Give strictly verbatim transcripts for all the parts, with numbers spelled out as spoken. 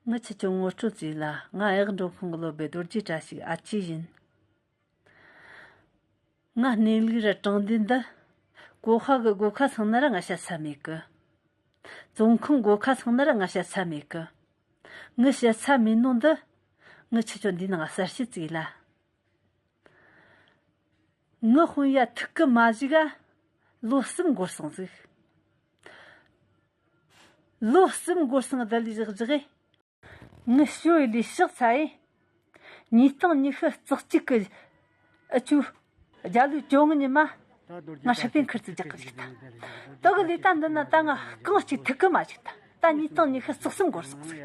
ངི་ཆི་ཆོ་ངོ་སྤྲོད་ཅིག་ལ། ང་གཡག་འབྲོག་ཁང་གི་སློབ་དཔོན་རྡོ་རྗེ་བཀྲ་ཤིས་ཨ་ཅེ་ཡིན། ང་གནས་ལུགས་ར་དྲང་བདེན་འདི་གོ་ཧ་གི་སྒོ་ཁ་སོང་ན་ར་ང་བཤད་ས་མེད་གི། བཙོན་ཁང་སྒོ་ཁ་སོང་ན་ར་ང་བཤད་ས་མེད་གི། ངི་བཤད་ས་མེད་ནོ་འདི་ངི་ཆི་ཆོ་འདི་ནང་གསལ་བཤད་ཅིག་ལ། ངི་དཔོན་ཡ་ཐུག་གི་མ་བཞུགས་ག་ལོ་གསུམ་འགོར་སོང་ཟིག། ལོ་གསུམ་འགོར་སོང་བསྡད་ལས་བཞག་བཞག་གི། ངི་ཞོ་ཡི་ལས་ཕྱག་ཚ་ཡི། ཉིས་སྟོང་ཉི་ཤུ་རྩ་གཅིག་གི་ཨ་ཆུ་རྒྱ་ལོའི་བཅོ་ལྔ་ཉི་མ་ང་སྲིད་པའི་ཁུར་ཚོས་རྒྱག་གི་ཞིག་ད། དེ་གི་ལས་ད་འདི་ན་ད་ང་རྐང་གཅིག་ཐུག་གི་མ་བཞག་ད། ད་ཉིས་སྟོང་ཉི་ཤུ་རྩ་གསུམ་འགོར་སོང་ཟིག།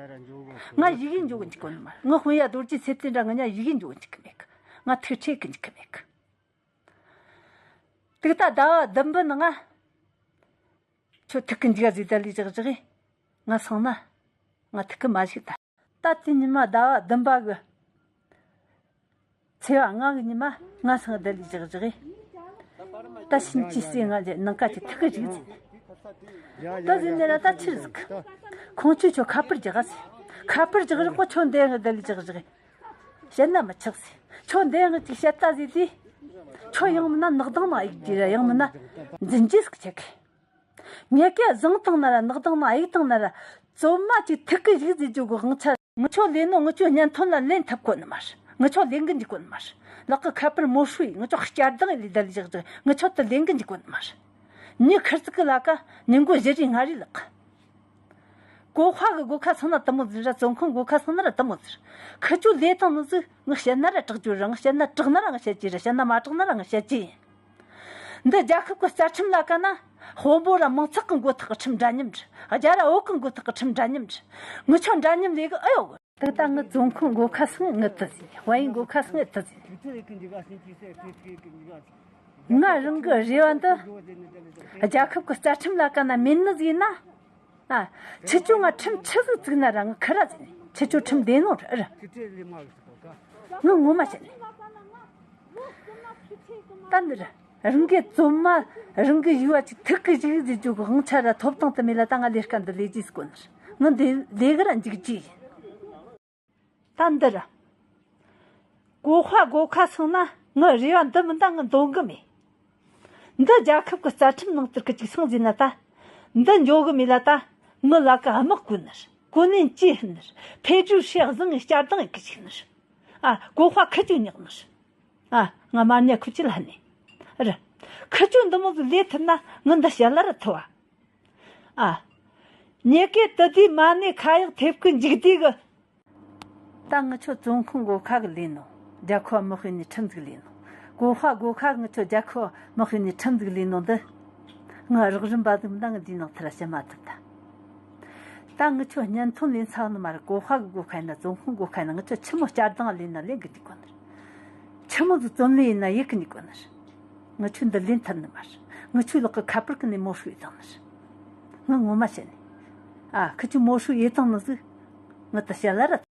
ང་ཡི་གེ་འཇོག་གི་འཇུག་གོ་ནི་མ་རེད། ངི་དཔོན་ཡ་རྡོ་རྗེ་ཚེ་བརྟན་འདྲ་ང་ཉ་ཡི་གེ་འཇོག་གི་འཇུག་གི་མེད་གི། ང་ཐུག་ཁྲིད་གི་འཇུག་གི་མེད་གི། དེ་གི་ད་ཟླ་བ་བདུན་པའི་ནང་ང་ཁྱོད་ཐུག་གི་འཇུག་ག་ཟིག་བསྡད་ལས་བཞག་བཞག་གི། ང་སོང་ན་ང་ཐུག་གི་མ་བཞག་ད། ད་དེ་ཉི་མ་ཟླ་བ་བདུན་པ་གི་ཚེས་པ་ལྔ་གི་ཉི་མ་ང་སང་བསྡད་ལས་བཞག་བཞག་གི། ད་ཕྱིན་ཅི་སྲིད་ང་ནང་ཀ་ཅིག་ཐུག་གི་རེད་ཟེར། ད་ཟེར་ནས་ལ་ད་ཕྱིར་ཟིག། ཁོང་ཆོས་ཁྱོད་ཁ་པར་རྒྱག་ཟེར། ཁ་པར་རྒྱག་རིང་པོ་ཁྱོད་འདི་ཡང་བསྡད་ལས་བཞག་བཞག་གི། བཤད་ན་མི་ཆོག་ཟེར། ཁྱོད་འདི་ཡང་ཅིག་བཤད་ད་ཟེར་དུས། ཁྱོད་ཡང་མིན་ན་ནག་དང་ན་ཡིག་ཅིག་ར་ཡང་མིན་ན་འཛིན་གྱིས་ཟིག་ཆེ་གི། ངས་ཀྱ་བཟང་བཏང་ན་ར་ནག་བཏང་ན་གཡུག་བཏང་ན་ར་བཙོན་མ་ཅིག་ཐུག་གི་ཞིག་ཟེར་རྒྱུ་གི་དབང་ཆ། ངི་ཆོ་ལས་ནོ་ངི་ཆོ་སྙན་ཐོན་ལ་ལེན་ཐུབ་གོ་ནི་མ་རེད། ངི་ཆོ་ལེན་གི་འཇུག་གོ་ནི་མ་རེད། ལག་གི་ཁ་པར་མོ་ཧྲུའི་ངི་ཆོ་སྐྱར་ལྡང་ལས་ད་ལས་བཞག་བཞག་ངི་ཆོ་དུ་ལེན་གི་འཇུག་གོ་ནི་མ་རེད། མྱི་ཁིར་ཚིག་གི་ལ་ཀ་ཉིན་གོ་བཞི་རེ་ལྔ་རེ་ལག་གོ་ཧ་གི་སྒོ་ཁ་སོང་ན་དུ་མོ་ཟིག་ར་བཙོན་ཁང་སྒོ་ཁ་སོང་ན་ར་དུ་མོ་ཟིག་ཁི་ཆོ་ལས་དང་ནི་ཟིག་ངི་བཤད་ན་ར་དྲག་རྒྱུ་ར་ངི་བཤད་ན་དྲག་ན་ར་ངི་བཤད་ཀྱི་ར་བཤད་ན་མ་དྲག་ན་ར་ངི་བཤད་ཀྱི་ཡིན། འདི་རྒྱལ་ཁབ་ཀྱི་རྩ་ཁྲིམས་ལ་ཀ་ན་དཔོན་པོ་ར་མང་ཚོགས་ཀྱི་མགོ་ཐག་གི་ཁྲིམས་འདྲ་མཉམ་རེད། རྒྱ་ར་བོད་ཀྱི་མགོ་ཐག་གི་ཁྲིམས་འདྲ་མཉམ་རེད། ངི་ཆོ་འདྲ་མཉམ་ལས་གི་ཨེ་ཡོད་གི། དེ་ལྟ་ངི་བཙོན་ཁང་སྒོ་ཁ་སང་ངི་དུ་ཟིན། དཔལ་ཡོན་སྒོ་ཁ་སང་ངི་དུ་ཟིན། ང་རང་གི་རེ་བ་འདི་རྒྱལ་ཁབ་ཀྱི་རྩ་ཁྲིམས་ལ་ཀ་ན་མེད་ནི་ཟིན་ན། ཨ། ཁྱེད་ཆོ་ང་ཁྲིམས་ཆི་ཟིག་བཙུགས་ན་ར་ང་ཁི་ར་ཟིན། ཁྱེད་ཆོ་ཁྲིམས་བདེན་ནོ་ར་ར། ང་ངོ་མ་བཤད་ནི། ད་འདིར་རང་གི་བཙོན་མ་རང་གི་ཡུལ་བ་ཅིག་ཐུག་གི་ཞིག་ཟེར་རྒྱུ་གི་དབང་ཆ་ར་ཐོབ་ཐང་དུ་མེད་ལ་ད་ང་ལས་ཀ་འདི་ལས་རྒྱུས་སྐོ་ནི་ར། ང་འདི་ལས་གི་ར་འཇིག་རྒྱུ་ཡིན། ད་འདིར་གོ་ཧ་སྒོ་ཁ་སོང་ན་ང་རེ་བ་འདི་མིན་ད་ང་འདོན་གི་མེད། འདི་རྒྱལ་ཁབ་ཀྱི་རྩ་ཁྲིམས་ནང་ལྟར་གི་ཅིག་སོང་ཟིན་ན་ད། འདི་འཇོག་གི་མེད་ལ་ད། ངི་ལ་ཀ་དམག་བཀོལ་ནི་རེད། གོ་ནན་ཅི་ཧིན་ནི་རེད། ཕེ་ཇུ་ཧྲེ་བཟང་ངི་བསྐྱར་ལྡང་ཡི་གི་ཞིག་ནི་རེད། ཨ། གོ་ཧ་ཁི་ཆོ་ཉག་ནི་རེད། ཨ། ང་མ་ཉ་ཁུ་ཆི་ལ་ནི་རེད། ཁི་ཆོ་འདི་མོ་ཟིག་ལས་ཐུབ་ན་ངི་འདི་བཤད་ལ་ར་ཐུབ་བ། ཨ། ཉེ་གེ་དུ་དུས་མ་ནི་ཁ་ཡག་ཐེབས་ཀི་འཇིག་དུས་གི། ད་ངི་ཆོ་བཙོན་ཁང་སྒོ་ཁ་གི་ལས་ནོ། རྒྱལ་ཁབ་དམག་དཔོན་ནས་ཁྲིམས་ཟིག་ལས་ནོ། གོ་ཧ་སྒོ་ཁ་ངི་ཆོ་རྒྱལ་ཁབ་དམག་དཔོན་ནས་ཁྲིམས་ཟིག་ལས་ནོ་འདི། ང་རག་རིམ་པ་ཟིག་མདང་ངི་འདིའི་ནང་ཐར་བཤད་མ་ཐུབ་ད། ད་ངི་ཆོ་སྙན་ཐོན་ལེན་ཚར་ནི་མ་རེད། གོ་ཧ་གི་སྒོ་ཁ་ཡིན་ན་བཙོན་ཁང་སྒོ་ཁ་ཡིན་ན་ངི་ཆོ་ཆི་མོ་བསྐྱར་ལྡང་ལེན་ན་ལེན་གི་འཇུག་གོ་ནི་རེད། ཆི་མོ་ཟིག་བཙོན་ལས་ཡིན་ན་ཡེ་གི་འཇུག་གོ་ནི་རེད། ངི་ཆོ་འདི་ལེན་ཐུབ་ནི་མ་རེད། ངི་ཆོ་ལག་གི་ཁ་པར་གི་ནས་མོ་ཧྲུའི་བཏང་ནི་རེད། ང་ངོ་མ་བཤད་ནི། ཨ། ཁི་ཆོ་མོ་ཧྲུའི་ཡེ་བཏང་ནི་ཟིག་ངི་ད་བཤད་ལ་ར།